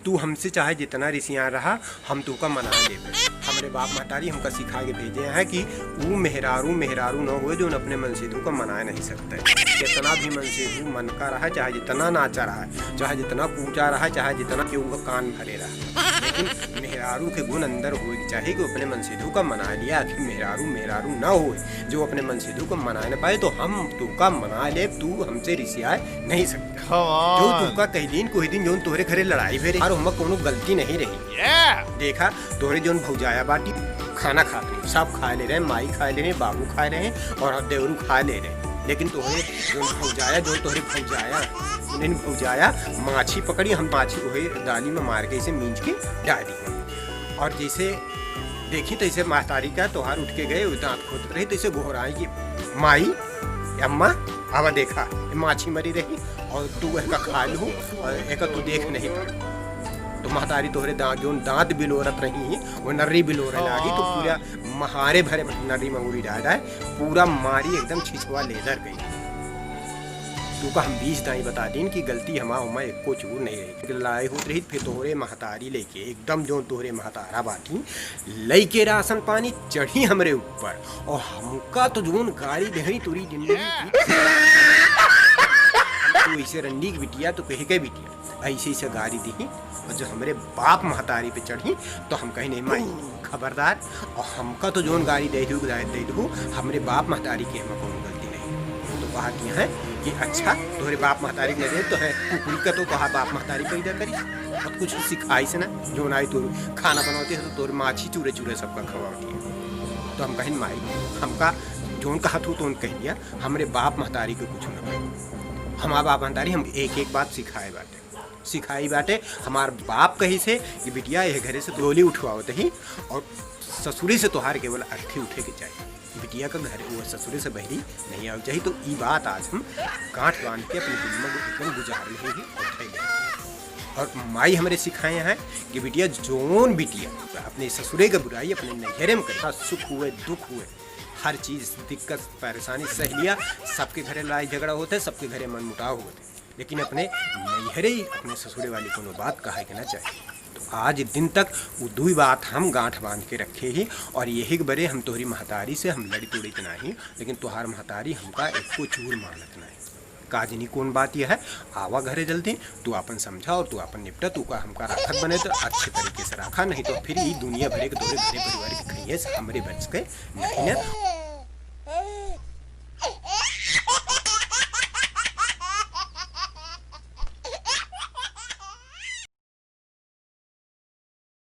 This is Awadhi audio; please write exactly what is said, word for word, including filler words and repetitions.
तू हमसे चाहे जितना रिसिया रहा, हम तोका मना लेबे। हमरे बाप महतारी हमका सिखा के भेजे हैं कि ऊ मेहरारू, मेहरारू न होए जौन अपने मनसेधू का मनाए नहीं सकते। कितना भी मनसेधू मन का रहा, चाहे जितना नाचा रहा, चाहे जितना कूचा रहा, चाहे जितना केहू का कान भरे रहा, लेकिन मेहरारू के गुण अंदर होए के चाही कि अपने मनसेधू का मना लिया। आखिर मेहरारू, मेहरारू न होए जो अपने मनसेधू का मनाए न पाए, तो हम तोका मना लेब, तू हमसे रिसियाए नहीं सकते। Come on। जो तोका कह दिन, कोई दिन जौन तोहरे घरे लड़ाई भे रही, और हमें कोनो गलती नहीं रही। Yeah। देखा, तोहरे जौन भौजाया बाटी, खाना खात रही, सब खाए ले रहे, माई खाए ले रहे, बाबू खाए रहे, और देवरू खाए ले रहे, लेकिन तोहरे जौन भौजाया, जौन तोहरे भौजाया, उन्हें भौजाया माछी पकड़ी, हम माछी वही दाली में मार के इसे मींज के डाल दी। और जैसे देखी तैसे महतारी का तोहार उठ के गए, वो दांत खोदत रही, तैसे गोहराई की, "माई, अम्मा, आवा देखा, ये माछी मरी रही और तू एका खा लू और एका तू देख नहीं पा।" तो महतारी तोहरे दांत, जौन दांत बिलोरत रही, वो नर्री बिलोरे लागी, तो पूरा महारे भरे नर्री मंगूरी डाल डाए, पूरा मारी एकदम छिछवा लेदर गई। तू का हम बीस दाई बता दीन कि गलती हमा उमा एको चूर नहीं रही। लड़ाई होत रही, फिर तोहरे महतारी लेके एकदम जौन तोहरे महतारा बाटी, लइके राशन पानी चढ़ी हमरे ऊपर, और हमका तो जौन गारी देहरी तोरी जिंदगी की। तू ऐसे रंडी की बिटिया, तो कहे के बिटिया, ऐसे ऐसे गारी दिही, और जो हमरे बाप महतारी पे चढ़ी, तो हम कही, "नहीं माई, खबरदार, और हमका तो जौन गारी दे दू, दे दू, हमरे बाप महतारी के हमें कोनो गलती नहीं।" तो बात यह है कि अच्छा, तोहरे बाप महतारी के नहीं दे, तो है कुकुरी का तो तोहार बाप महतारी पैदा करी, और कुछ सिखाई से ना, जौन आई तो खाना बनावती है, तो तोहरे माछी चूरे चूरे सबका खवावती है। तो हम कहिन, "माई, हमका जौन कहा तू, तौन कह दिया, हमरे बाप महतारी के कुछ ना कहो। हमार बाप महतारी हम एक एक बात सिखाए बाटे, सिखाई बाटे।" हमार बाप कही से कि बिटिया, यह घरे से डोली उठवावत ही, और ससुरी से तोहार केवल अर्थी उठे के चाहिए। बिटिया का घर, वो ससुरे से बहरी नहीं आवे चाहिए। तो ई बात आज हम गांठ बांध के अपने दिल में एकदम गुजार रहे हैं और धैले हैं। और माई हमरे सिखाए हैं कि बिटिया, जौन बिटिया अपने ससुरे के बुराई अपने नैहरे में करे, हाँ, सुख हुए, दुख हुए, हर चीज, दिक्कत, परेशानी सह लिया। सबके घरे लड़ाई झगड़ा होत है, सबके घरे मनमुटाव होत है, लेकिन अपने नैहरे ही अपने ससुरे वाली कोनो बात कहे के ना चाहिए। तो आज दिन तक वो दुई बात हम गांठ बांध के रखे ही, और यही के बरे हम तोहरी महतारी से हम लड़ी तोड़ित नाही, लेकिन तोहार महतारी हमका एको चूर मानत नाही। का जनी कौन बात यह है, आवा घरे जल्दी, तू आपन समझा और तू आपन निपटा। तू का हमका राखत बने तो अच्छे तरीके से राखा, नहीं तो फिर ई दुनिया भरे के तोहरे घरे परिवार के खइये से हमरे बस के नहीं ना।